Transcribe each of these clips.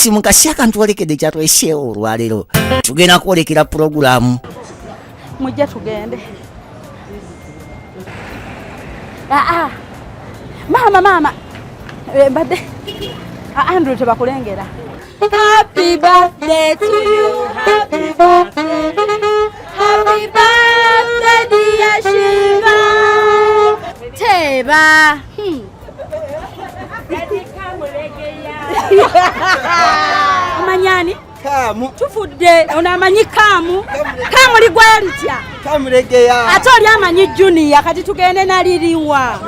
Kati mu kaseera kantwolekedde kyatweseewo olwaleero, tugenda kwolekera pulogulaamu. Mujje tugende. Aa, maama, maama. Eh, mbadde. Ah, Andrew, tebakulengera. Happy birthday to you, happy birthday, happy birthday, dear Shiva. Teeba. Omanyani? Kaamu. Tufudde. Ono amanyi Kaamu. Kaamu ligwayo litya? Kamulegeya. Ate oli amanyi Junior, kati tugende naliriwa?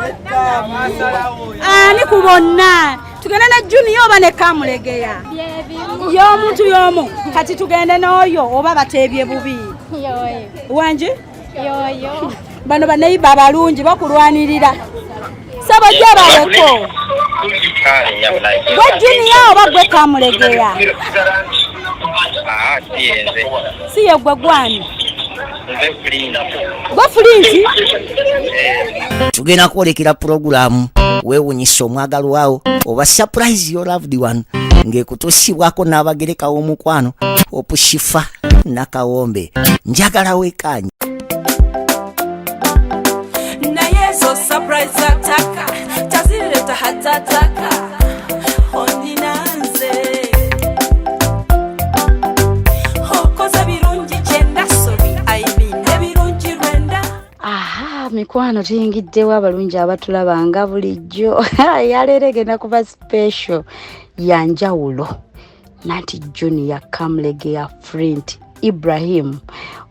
Ani ku bonna? Tugende ne Junior oba ne Kamulegeya? Y'omuntu y'omu. Kati tugende n'oyo oba bateebye bubi? Wangi? Yoyo. Bano baneyiba abalungi bakulwanirira. Sabo gyebaleko. Gwe Junior oba gwe Kamulegeya? Si ye gwe gwani? Gwe Flinti? Tugenda kwolekera pulogulaamu weewunyisa omwagalwawo oba surprise your loved one, ng'ekutuusibwako n'abagereka w'omukwano Opushifa Nakawombe. Njagala wekanye. Naye zo surprise ataka tazireta hatataka ondinanze okoze birungi kyenda, sorry, I mean ebirungi lwenda. Aha, mikwano, tuyingiddewo abalungi abatulaba nga bulijjo. Yaleero egenda kuba special ya njawulo, nanti Junior Kamulegeya Flint Ibrahim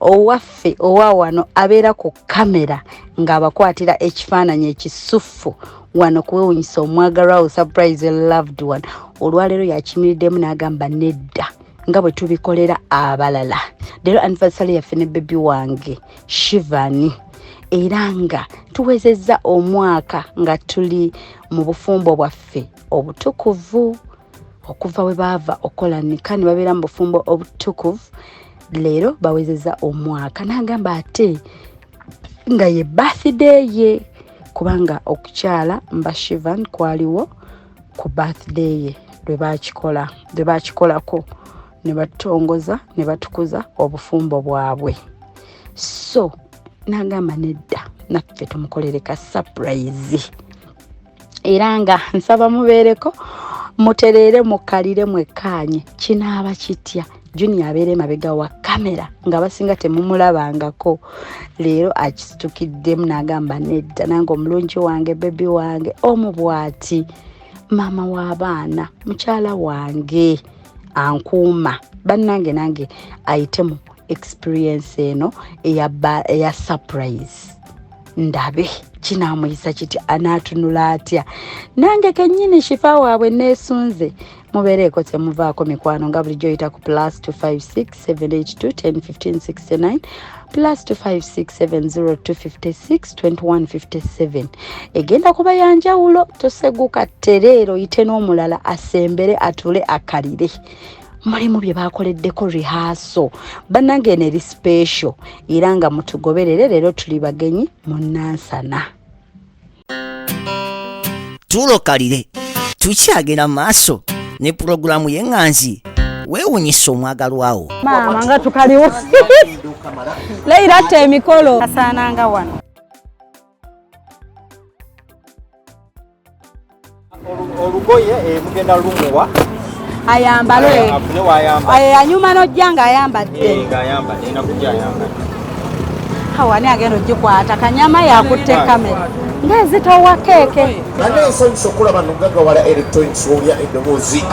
owaffe owa wano abeera ku kamera ng'abakwatira ekifaananyi ekisuffu wano kuwewunyisa omwagalwawo, surprise loved one. Olwaleero yakimiriddemu n'agamba nedda, nga bwe tubikolera abalala, leero anniversary yaffe ne baby wange Shivani, era nga tuwezezza omwaka nga tuli mu bufumbo bwaffe obutukuvu. Okuva we baava okukola nika ne babeera mu bufumbo obutukuvu, leero bawezezza omwaka. N'agamba ate nga ye birthday ye, kubanga okukyala mba Shivan kwaliwo ku birthday ye lwe bakikola, lwe bakikolako ne batongoza ne batukuza obufumbo bwabwe. So n'agamba nedda, naffe tumukolere ka surprise. Era nga nsaba mubeereko mutereere, mukalire, mwekkaanye kinaaba kitya. Junior abeera emabega wa kamera nga basinga temumulabangako, leero akisitukiddemu n'agamba nedda, nange omulungi wange, baby wange omu bw'ati, maama w'abaana, mukyala wange ankuuma, bannange, nange ayite mu experience eno eya surprise, ndabe kinaamuyisa kiti, anaatunula atya. Nange kennyini Shifa waabwe neesunze. Mubeereeko temuvaako mikwano, nga bulijjo oyita ku +256 782 10 15 69, +256 702 56 21 57. Egenda kuba yanjawulo, toseguka, tereero oyite n'omulala asembere atule akalire. Mulimu bye bakoleddeko rehearsal, bannange, eno eri special. Era nga mutugoberere, leero tuli bagenyi mu Nansana. Tulokalire, tukyagenda mu maaso ne pulogulaamu y'eŋŋanzi weewunyisa omwagalwawo. Maama, nga tukaliwo leero, atta emikolo kasaananga wano. Olugoye mugenda lumuwa ayambale. Afune wayambala. Anyuma n'ojja ng'ayambadde. Ng'ayambadde, alina kujja ayambadde. Awani agenda ogikwata kanyama yakutte kamera ng'ezitowa keeke. Bane nsanyusa okulaba Nogagawala Electronics w'olya eddoboozi,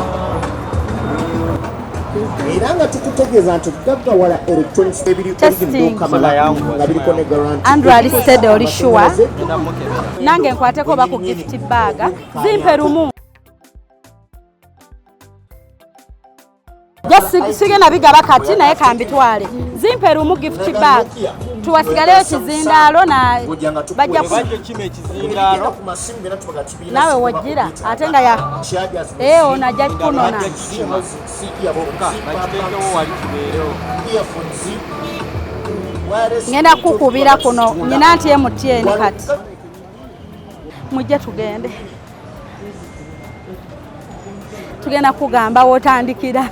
era nga tukutegeeza nti Gaggawala Electronics ebiri Testing. kamala nga biriko ne guarantee. Andrew ali steady, oli sure? Nange nkwateko oba ku gift bag, zimpe lumu. Sigenda bigaba kati, naye kambitwale, zimpe lumu gift bag, tuwasigaleyo kizindaalo na bajja bajja kima ekizindaalo. Ku masimu byonna tubaga tubiina. Naawe wojjira ate nga ya ee, ono ajja kunona. Bajja kima bokka bakiteekewo wali kibeerewo. Ngenda kukubira kuno nyina nti MTN. Kati mujje tugende. Tugenda kugamba wotandikira.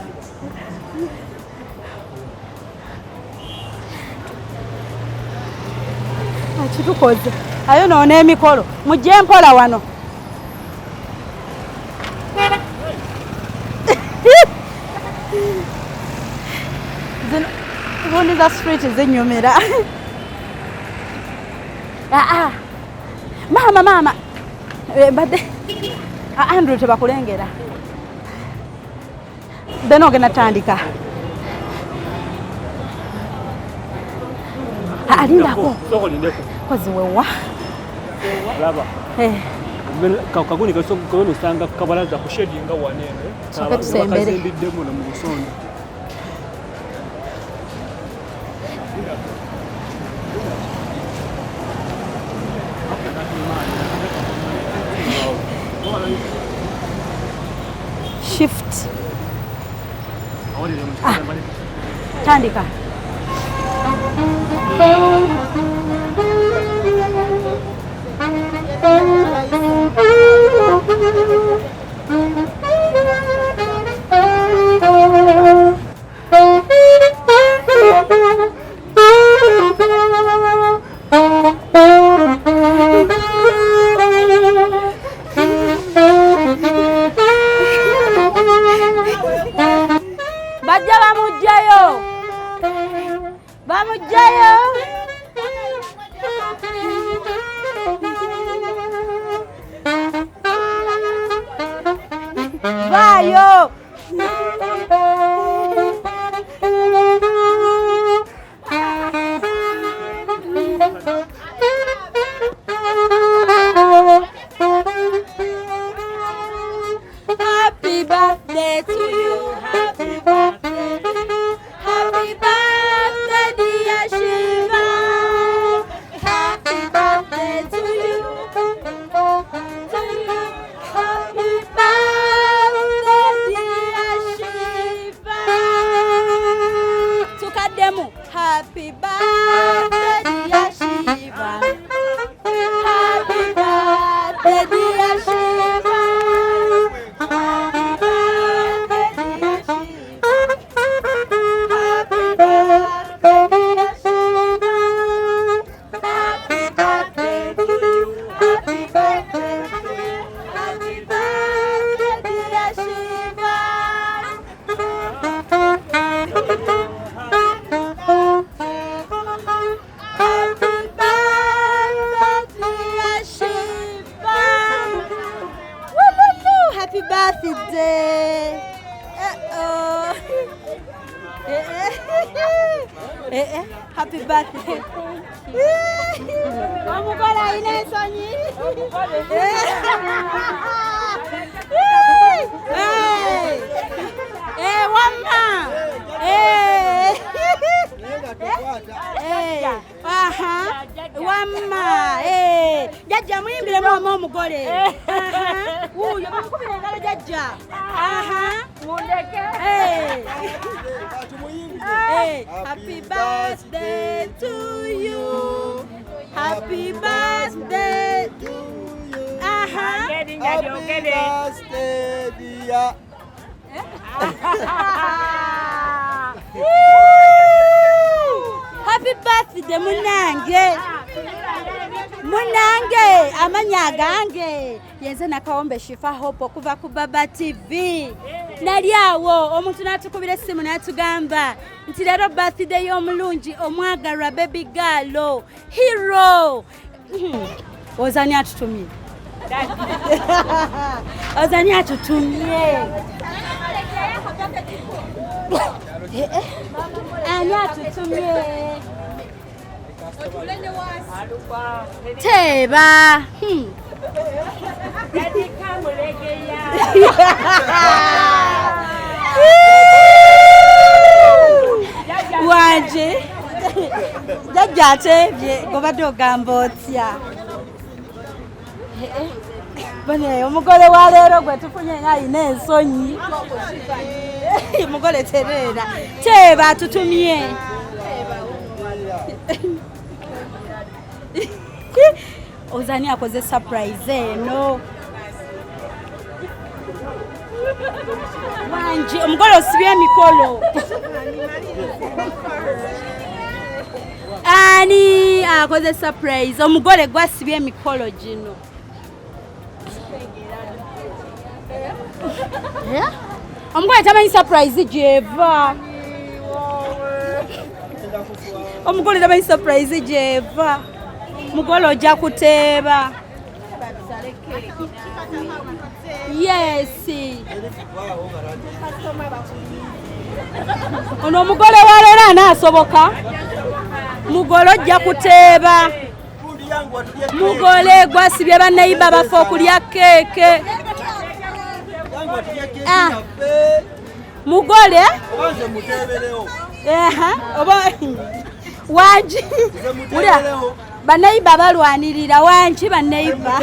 Akitukoze ayonoona emikolo. Mujje mpola wano. Zino gundi za street zinyumira. Aa, maama maama, mbadde Andrew tebakulengera. Then ogenda tandika. Alindako. Kozi wewa. Laba. Kaguni kasoko osanga kabalaza ku shedi nga wanene. Soka tusembere. Bakazimbidde muno mu busonda. Shift. Tandika. Bajja bamugjayo. Bamugjayo. Vaayo. Happy birthday to you. Happy birthday. Happy birthday, dear Shiva. Happy birthday to you. To you. Happy birthday, dear Shiva. Tukaddemu. Happy birthday, dear Shiva. Happy birthday, dear Shiva. Happy birthday, dear Shiva. Happy birthday, dear Shiva. Happy birthday to you. Happy birthday to you. Happy birthday, dear Shiva. Happy birthday, dear Shiva. Woo-loo-loo. Happy birthday. Uh-oh. Happy birthday. Omugole alina ensonyi. Wamma. Aha. Wamma. Jjajja muyimbiremu wamma omugole. Aha. Wuuyo bamukubira engalo jjajja. Aha. Happy birthday to you. Happy birthday to you. Aha. Happy birthday, dear. Happy birthday munange. Munange amanya gange. Yenze Nakawombe Shifa Hope okuva ku Baba TV. Nali awo omuntu n'atukubira essimu n'atugamba nti leero birthday y'omulungi omwagalwa baby girl hero. Ozani atutumye. Ozani atutumye. Ani atutumye. Teeba. Wanje. Jjajja ateebye gobadde ogamba otya? Bane omugole wa leero gwe tufunye nga alina ensonyi. Mugole tereera. Teeba atutumye. Ozani akoze surprise eno. Wangi omugole osibye emikolo. Ani akoze surprise? Omugole gwasibye emikolo gino. Omugole tamanyi surprise gyeva. Omugole tamanyi surprise gyeva. Mugole ojja kuteeba. Yes. Ono omugole wa leero anaasoboka? Mugole ojja kuteeba. Mugole gwasibye bannayiba bafe okulya keeke. Ah. Mugole oba wangi baneiba balwanirira wangi baneiba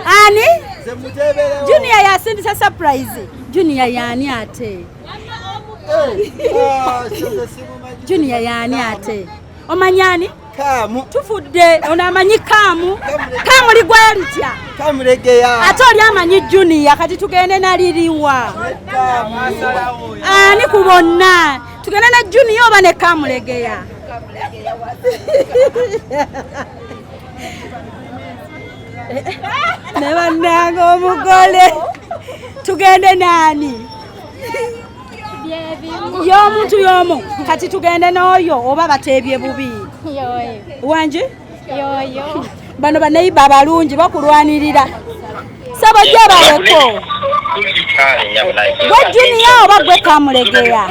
ani Junior yasindisa surprise. Junior yani ate Junior yani ate omanyani Kamu. Tufudde ono amanyi Kamu. Kamu ligwa litya? Kamulegeya. Ate oli amanyi Junior, kati tugende na liriwa. Ani ku bonna? Tugende na Junior oba ne Kamulegeya? Ne bannange omugole. Tugende nani? Y'omuntu y'omu. Kati tugende n'oyo oba bateebye bubi? Wangi? Yoyo. Bano baneiba abalungi bakulwanirira. Sabo gyebaleko. Gwe Junior oba gwe Kamulegeya?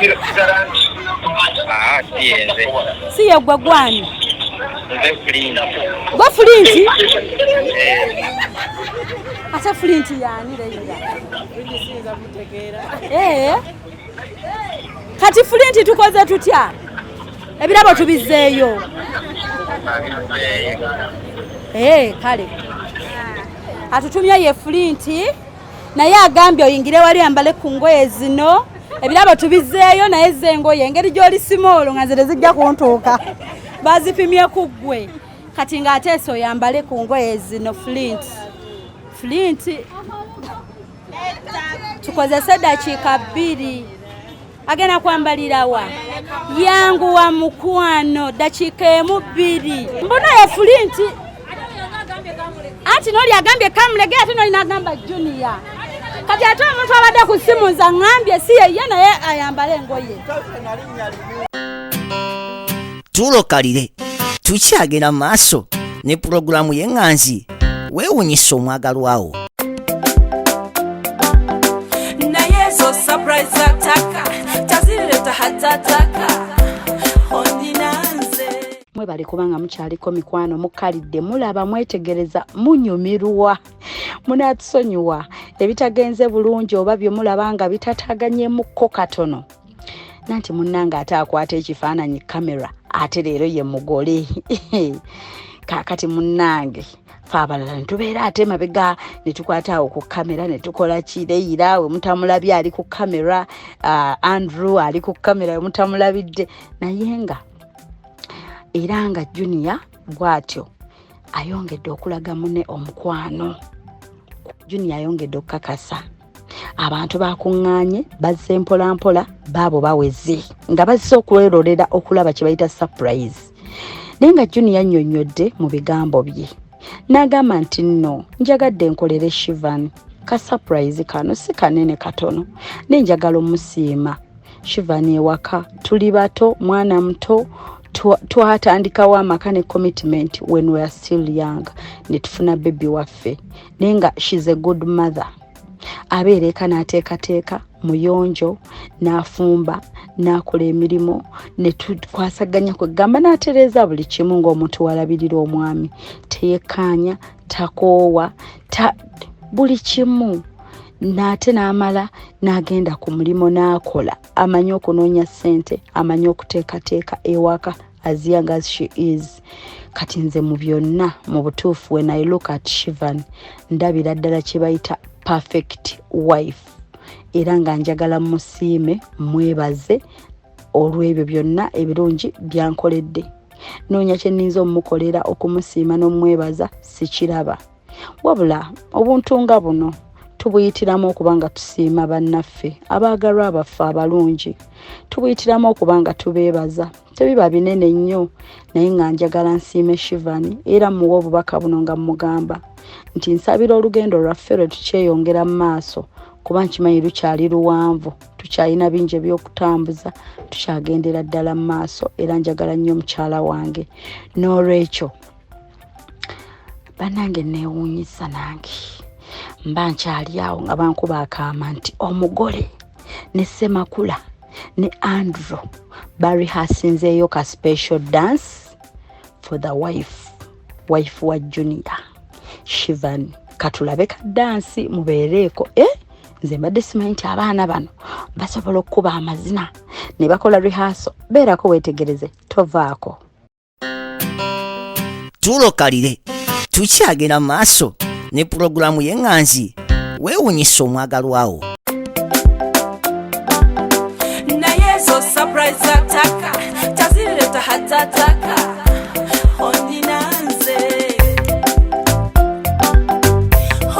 Si ye gwe gwani? Gwe Flint? Ate Flint yani leira? Kati Flint tukoze tutya? Ebirabo tubizzeeyo. Kale. Atutumye ye Flint naye agambye oyingire wali ambale ku ngoye zino. Ebirabo tubizzeeyo naye ze engoye engeri gy'oli simoolo nga nze tezijja kuntuuka. Bazipimye ku ggwe. Kati ng'ateesa oyambale ku ngoye zino Flint. Flint. Tukozese dakiika 2. Agenda kwambalira wa? Yangu wa mukwano dakiika 1 2. Mbona ya Flint? Anti noli agambye Kamulegeya ate noli n'agamba Junior. Kati ate omuntu abadde ku ssimu nze aŋŋambye si ye naye ayambale engoye. Tulokalire tukyagenda mu maaso ne pulogulaamu y'eŋŋanzi weewunyisa omwagalwawo. Naye zo surprise attack tazireta hatataka ondinanze. Mwebale kubanga mukyaliko mikwano, mukalidde, mulaba, mwetegereza, munyumirwa, munaatusonyiwa ebitagenze bulungi oba bye mulaba nga bitataganyemukko katono. Nanti munnange ate akwata ekifaananyi kamera ate leero ye mugole. Kaakati munnange fe abalala ne tubeera ate mabega ne tukwata awo ku kamera ne tukola kireyira we mutamulabye ali ku kamera, Andrew ali ku kamera we mutamulabidde, naye nga era nga Junior bw'atyo ayongedde okulaga munne omukwano. Junior ayongedde okukakasa abantu bakuŋŋaanye, bazze mpola mpola, baabo baweze nga bazze okwerolera okulaba kye bayita surprise. Naye nga Junior annyonnyodde mu bigambo bye n'agamba nti nno njagadde nkolere Shivan ka surprise kano si kanene katono, naye njagala omusiima. Shivan ewaka tuli bato, mwana muto, twatandikawo amaka ne commitment when we are still young, ne tufuna baby waffe, naye nga she's a good mother. Abeera eka n'ateekateeka, muyonjo, n'afumba, n'akola emirimu, ne tukwasaganya kwegamba n'atereeza buli kimu ng'omuntu walabirira omwami. Teyekkaanya, takoowa, buli kimu. N'ate n'amala n'agenda ku mulimu n'akola. Amanyi okunoonya ssente, amanyi okuteekateeka ewaka as young as she is. Kati nze mu byonna mu butuufu when I look at Shivan ndabira ddala kye bayita perfect wife, era nga njagala musiime mwebaze olw'ebyo byonna ebirungi byankoledde. Noonya kye nninza omukolera okumusiima n'omwebaza sikiraba, wabula obuntu nga buno Tubuyitiramu okuba nga tusiima bannaffe abaagalwa baffe abalungi. Tubuyitiramu okuba nga tubeebaza. Tebiba binene nnyo, naye nga njagala nsiime Shivan era muwe obubaka buno nga mmugamba nti nsabira olugendo lwaffe lwe tukyeyongera mu maaso, kuba nkimanyi lukyali luwanvu, tukyalina bingi ebyokutambuza, tukyagendera ddala mu maaso, era njagala nnyo mukyala wange. N'olwekyo bannange neewuunyisa, nange mba nkyali awo nga bankuba akaama nti omugole ne Ssemakula ne Andrew barihasinzeeyo ka special dance for the wife, wife wa Junior Shivan. Katulabe ka dance, mubeereeko. Nze mbadde simanyi nti abaana bano basobola okukuba amazina ne bakola rehearsal. Beerako weetegereze, tovaako. Tulokalire, tukyagenda mu maaso ne pulogulaamu y'eŋŋanzi weewunyisa omwagalwawo. Naye ezo surprise ataka tazireta hatataka onina nze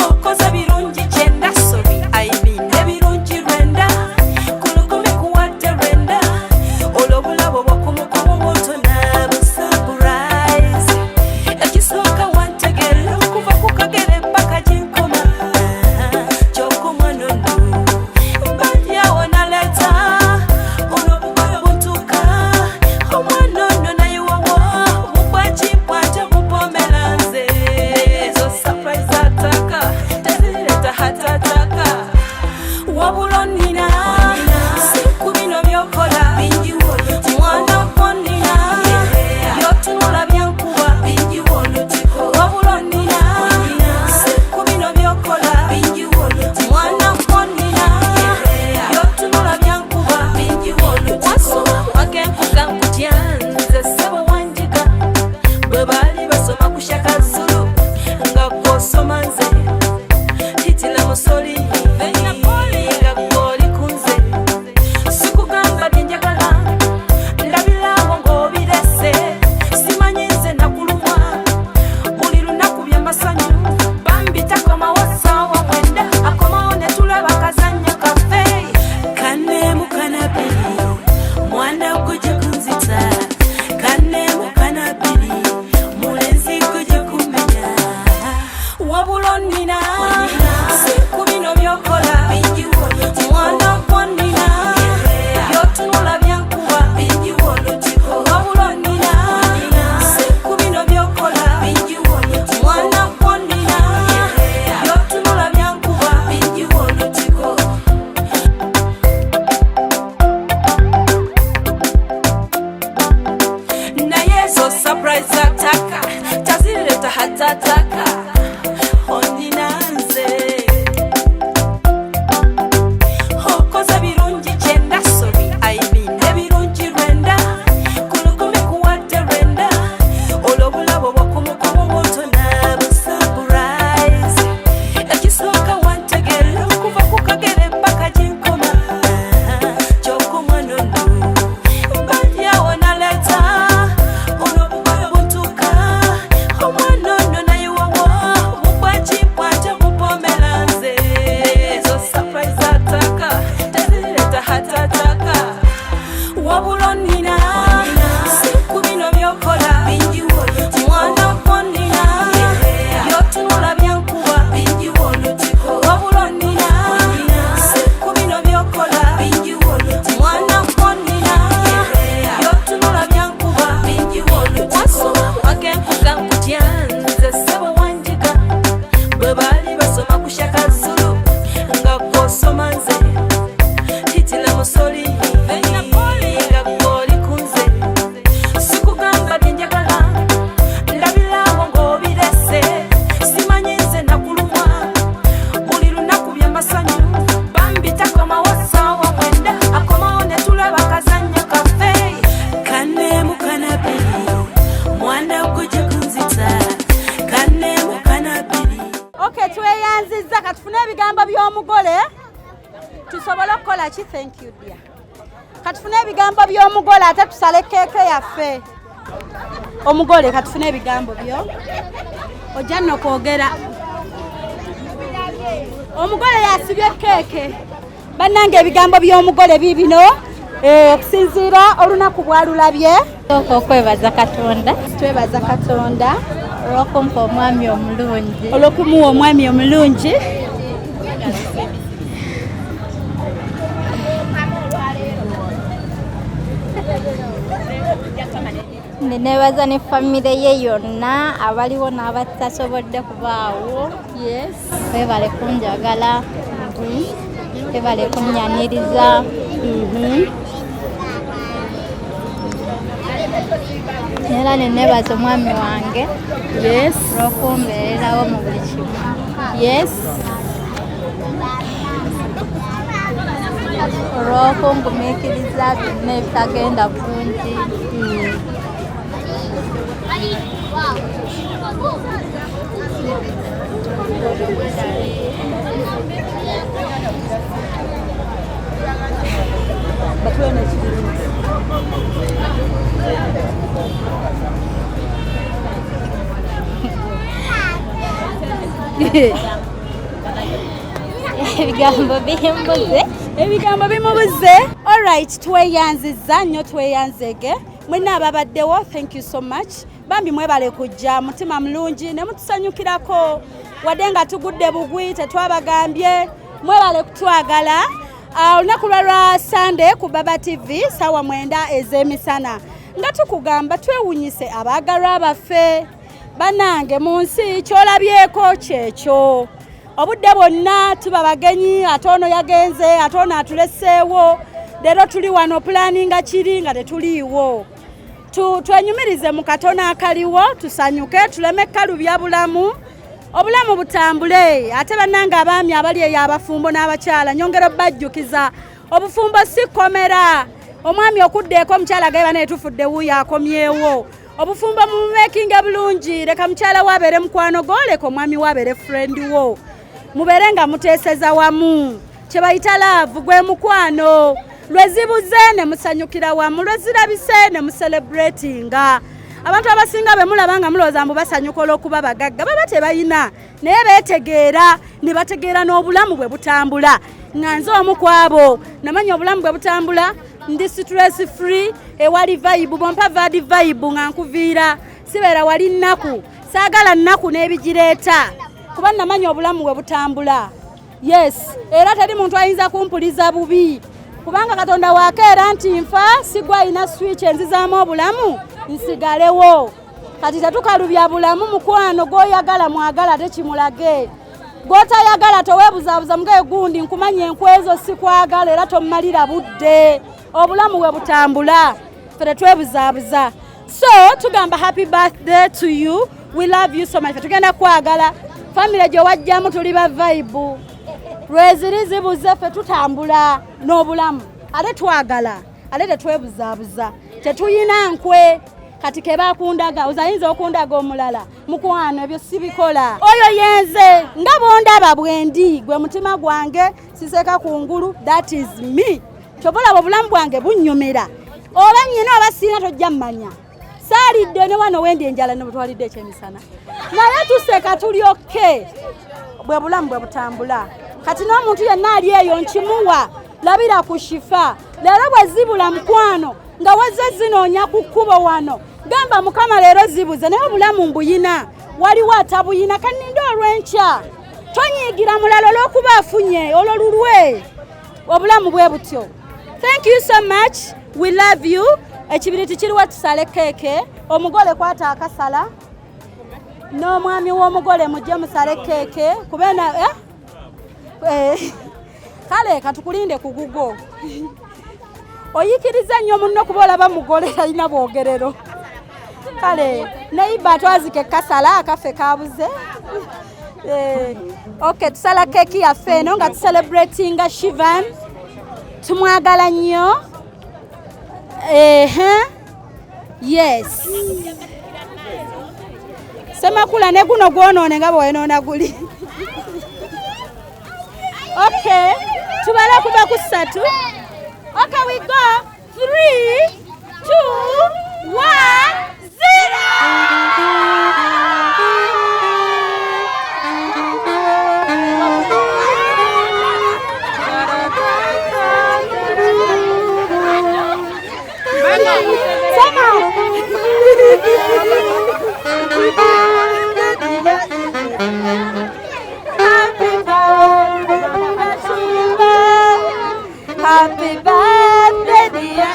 okoze birungi kyenda, sorry, I mean ebirungi 90 ku 1,000 kuwadde 90. Olwo obulabo bwokumukumu butona bu surprise. Ekisooka wantegeera okuva ku kagere paka gyenkoma, kyokka omwana ono mbadyawo naleeta olwo obugoye butuuka. Omwana ono nayiwawo mubwakimpwate mupomera nze. Ezo surprise ataka tezireta hatataka wabula onina si ku bino byokola mwana gwonina byotunula byankuba. Wabula onina si ku bino byokola mwana gwonina byotunula byankuba. Wasoma wakenkuga nkutya nze ssebo wanjiga bwe baali basoma ku Shaka Zulu nga gw'osoma nze titina musoli nga gw'oli ku nze. Sikugamba bye njagala, ndabirawo ng'obirese. Simanyi nze nakulumwa buli lunaku byamasanyu. Bambi takomawo ssaawa 9, akomawo ne tulaba kazannyo kaffe kanemu kanabiri. Mwana gujja kunzita kanemu kanabiri, mulenzi gujja kumenya. Wabula onina si ku bino byokola mwana gwonina byotunula byankuba. Wabula onina si ku bino byokola mwana gwonina byotunula byankuba. Naye ezo surprise ataka tazireta hatataka onina nze okoze birungi kyenda, sorry, I mean ebirungi 90 ku 1,000 kuwadde 90. Olwo obulabo bwokumukumu butona bu surprise. Ekisooka wantegeera okuva ku kagere paka gyenkoma, kyokka omwana ono mbadyawo naleeta olwo obugoye butuuka. Omwana ono nayiwawo mubwakimpwate mupomera nze. Ezo surprise ataka tezireta hatataka wabula onina si ku bino byokola mwana gwonina byotunula byankuba. Wabula onina si ku bino byokola mwana gwonina byotunula byankuba. Wasoma wakenkuga nkutya nze ssebo wanjiga bwe baali basoma ku Shaka Zulu nga gw'osoma nze titina musoli nga gw'oli ku nze. Sikugamba bye njagala, ndabirawo ng'obirese. Simanyi nze nakulumwa buli lunaku byamasanyu. Bambi takomawo ssaawa 9, akomawo ne tulaba kazannyo kaffe kanemu kanabiri. Mwana gujja kunzita kanemu kanabiri. Okay, tweyanzizza. Katufune ebigambo by'omugole tusobole okukola ki. Thank you dear. Katufune ebigambo by'omugole ate tusale keeke yaffe. Omugole, katufune ebigambo byo, ojja nno kwogera. Omugole yasibye keeke. Bannange, ebigambo by'omugole biibino, okusinziira olunaku bwalulabye. Sooka okwebaza Katonda. Twebaza Katonda. Olw'okumpa omwami omulungi. Olw'okumuwa omwami omulungi. Neneebaza ne famire ye yonna abaliwo n'abatasobodde kubaawo. Webale kunjagala, webale kunnyaniriza. Era neneebaza omwami wange olw'okumbeererawo mu buli kimu. Olw'okungumiikiriza byonna ebitagenda bulungi. Batuwe n'ekibirizi. Ebigambo bimbuze. Ebigambo bimubuze. Alright, tweyanziza nnyo, tweyanzege mwenna ababaddewo. Thank you so much. Bambi mwebale kujja, mutima mulungi ne mutusanyukirako wadde nga tugudde bugwi, tetwabagambye. Mwebale kutwagala. Olunaku lwa Sunday ku Baba TV sawa 9 ez'emisana, nga tukugamba twewunyise abaagalwa baffe. Bannange, mu nsi kyolabyeko kyekyo, obudde bwonna tuba bagenyi, ate ono yagenze, ate ono atuleseewo. Leero tuli wano pulaninga kiri nga tetuliiwo. Twenyumirize mu katono akaliwo, tusanyuke, tuleme kalubya bulamu, obulamu butambule. Ate bannange, abaami abali eyo abafumbo n'abakyala, nyongera obbajjukiza, obufumbo si kkomera. Omwami okuddeeko omukyala gaye, banaye tufudde, wuuyo akomyewo. Obufumbo mumumekinga bulungi. Leka mukyala we abeere mukwano go, leka omwami we abeere friend wo, mubeere nga muteeseza wamu. Kye bayita love gwe mukwano. Lwe zibuze ne musanyukira wamu, lwe zirabise ne mucelebratinga. Abantu abasinga be mulaba nga mulowooza mbu basanyuka olw'okuba bagagga, baba tebalina, naye beetegeera ne bategeera n'obulamu bwe butambula. Nga nze omu ku abo namanya obulamu bwe butambula, ndi stress free, ewali vibe bompa bad vibe nga nkuviira, sibeera wali nnaku, saagala nnaku n'ebigireeta, kuba namanya obulamu bwe butambula. Yes, era teri muntu ayinza kumpuliza bubi, kubanga Katonda wakeera nti nfa, sigwa alina switch enzizaamu obulamu nsigalewo. Kati tetukalubya bulamu. Mukwano, gw'oyagala mwagala, ate kimulage. Gw'otayagala toweebuzaabuza, mugaye gundi nkumanya enkwezo, sikwagala, era tommalira budde. Obulamu bwe butambula, ffe tetwebuzaabuza. So tugamba happy birthday to you, we love you so much. Ffe tugenda kwagala famire gye wajjamu, tuli ba vibe. Lweziri zibuze, ffe tutambula n'obulamu, ate twagala, ate tetwebuzaabuza, tetuyina nkwe. Kati kebakundaga ozayinza okundaga omulala, mukwano, ebyo sibikola. Oyo yenze nga bondaba bwendi, gwe mutima gwange, siseka kungulu, that is me. Kyova olaba obulamu bwange bunnyumira, oba nyina oba siina tojja mmanya. Saalidde ne wano wendi enjala ne butwalidde ekyemisana, naye tuseka, tulyokke. Bwe bulamu bwe butambula. Kati n'omuntu yenna ali eyo nkimuwa, labira ku Shifa leero bwe zibula, mukwano, nga wazze zinoonya ku kkubo wano, gamba Mukama leero zibuze, naye obulamu mbuyina, waliwo atabuyina, kaninde olw'enkya. Tonyiigira mulala olw'okuba afunye, olwo lulwe. Obulamu bwe butyo. Thank you so much, we love you. Ekibiriti kiriwa? Tusale keeke. Omugole kwata akasala n'omwami w'omugole, mujje musale keeke kubena, eh? Eh. Kale katukulinde ku gugo. Oyikiriza nnyo munno kuba olaba mugole talina bwogerero. Kale neiba atwazika ekasala akaffe kabuze. Ok, tusala keeki yaffe eno nga tucelebratinga Shivan, tumwagala nnyo. Ehe, yes, Semakula, ne guno gwonoone nga bwewonoona guli. Ok, tubale okuva ku 3. Ok, we go, 3, 2, 1, 0. Happy birthday, Shifa. Happy birthday, dear.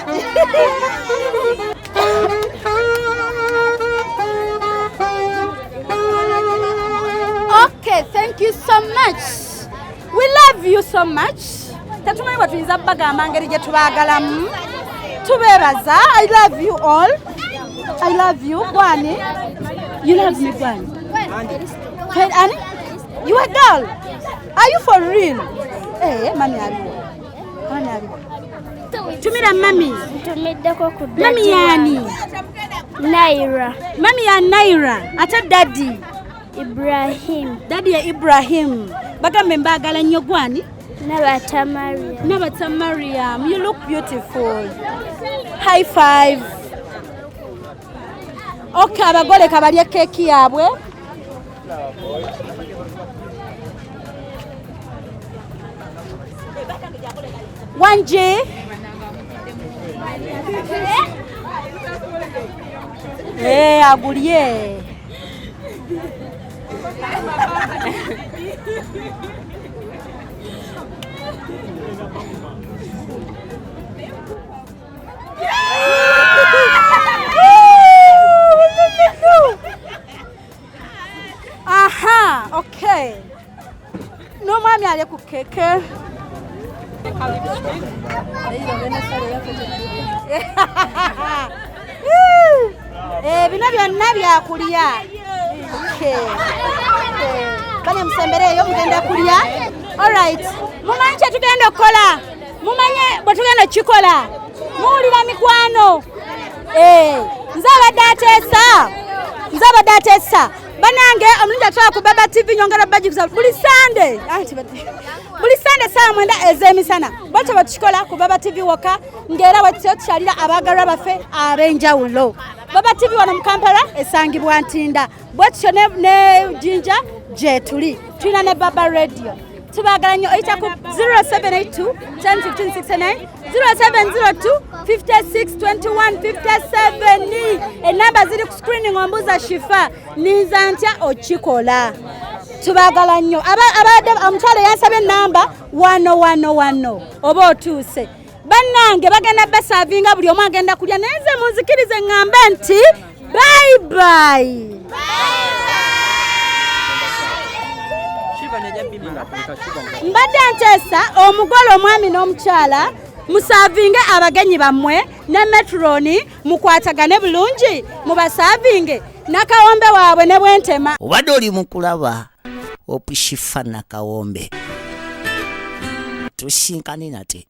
Okay, thank you so much. We love you so much. Tetumanyi bwe tuyinza bagamba ngeri gye tubaagalamu. Tubeebaza. I love you all. I love you. Gwani? You love me, Gwani? Ani? You a girl? Are you for real? Eh, mami aliwo. Mami aliwo. Tumira mami. Ntumiddeko ku Mami yani? Naira. Mami ya Naira. Ate daddy? Ibrahim. Daddy ya Ibrahim. Bagambe mbaagala nnyo gwani? Nabata Mariam. Nabata Mariam, you look beautiful. High five. Okay, abagole kabalye keeki yaabwe. Wangi. Agulye. Aha, okay. N'omwami alye ku keke. Bino byonna byakulya. Okay. Bane musembereeyo mugenda kulya. All right. Mumanyi kye tugenda okukola. Mumanye bwe tugenda okukikola. Muwulira mikwano. Nze abadde ateesa. Nze abadde ateesa. Banange omulungi atwala ku Baba TV nyongera bajjukiza buli Sunday. Buli Sunday ssaawa 9 ez'emisana. Bwatyo bwe tukikola ku Baba TV wokka ng'era bwe tutyo tukyalira abaagalwa baffe ab'enjawulo. Baba TV wano mu Kampala esangibwa Ntinda. Bwe tutyo ne Jinja gye tuli. Tulina ne Baba Radio. Tubaagala nnyo oyita ku 0782 10 15 69 0702 56 21 57. Enamba ziri ku screen ng'ombuuza Shifa ninza ntya okikola. Tubaagala nnyo. Abadde omukyala yansabye enamba wano wano wano oba otuuse. Bannange bagenda basaavinga buli omu agenda kulya naye nze munzikirize ŋŋambe nti bye bye. Mbadde nteesa omugole omwami n'omukyala musaavinge abagenyi bammwe ne metroni mukwatagane bulungi mubasaavinge nakawombe waabwe ne bwentema. Obadde oli mu kulaba Hope Shifa Nakawombe. Tusinkane nate.